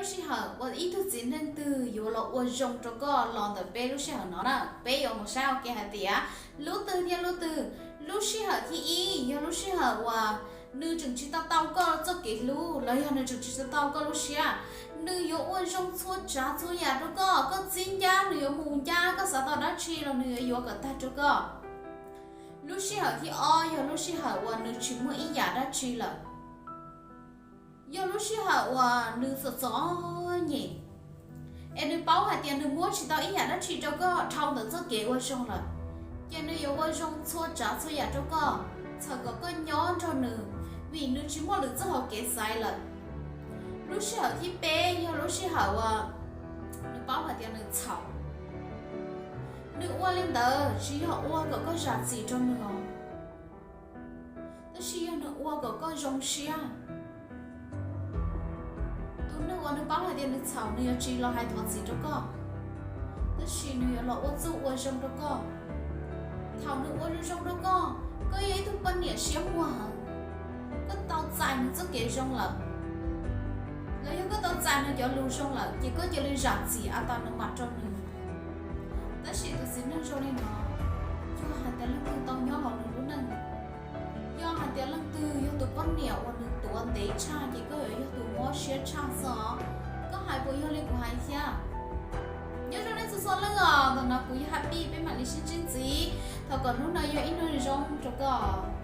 Lub sij hawm uas ib tug txiv neej twg yuav los ua zoo rau koj los ntawm peb lub sij hawm no na, peb yuav mus saib ua ke hais tias lub twg thiab lub twg. Lub sij hawm thib ib yog lub sij hawm uas nws tseem tsis tau tau koj txoj kev hlub los yog nws tseem tsis tau tau koj lub siab. Nws yuav ua zoo txhua tsav txhua yam rau koj, koj txib ncaj nws yuav mus ncaj, koj xav tau dab tsi los nws yuav yuav kom tag rau koj. Lub sij hawm thib ob yog lub sij hawm uas nws tsis muaj ib yam dab tsi lawm. Yog lub sij hawm uas nws txom txom nyem, es nws paub hais tias nws muab tsis tau ib yam dab tsi rau koj dhau ntawm txoj kev ua zoo lawm, ces nws yuav ua zoo txhua tsav txhua yam rau koj, txhawm kom koj nyob nrog nws, vim nws tsis muaj lwm txoj hauv kev xaiv lawm. Lub sij hawm thib peb yog lub sij hawm uas nws paub hais tias nws txhaum. Nws ua li ntawd tsis yog ua kom koj zam txim rau nws os, tab sis yog nws ua kom koj zoo siab. Tus neeg uas nws paub hais tias nws txhaum, nws yuav tsis los hais thov txim rau koj, tab sis nws yuav los ua txuj ua zoo rau koj. Thaum nws ua zoo zoo rau koj, koj yog ib tug poj niam siab muag heev, koj tau txais nws txoj kev zoo lawm, los yog koj tau txais nws cov lus zoo lawm, ces koj cia li zam txim a tas nws mam rau nws. Tab sis tus txiv neej zoo li no, yog hais tias leej twg tau nyob hauv nws lub neej, yog hais tias leej twg yog tus poj niam uas nws tuav ntev tshaj, ces koj yuav yog tus mob siab tshaj xwb os. Koj hais puas yog li kuv hais thiab? Nyob zoo nej txhua txhua leej os, ntawm no kuv yog Happy, peb mam li sib ntsib ntxiv. Thov kom hnub no yog ib hnub zoo rau koj.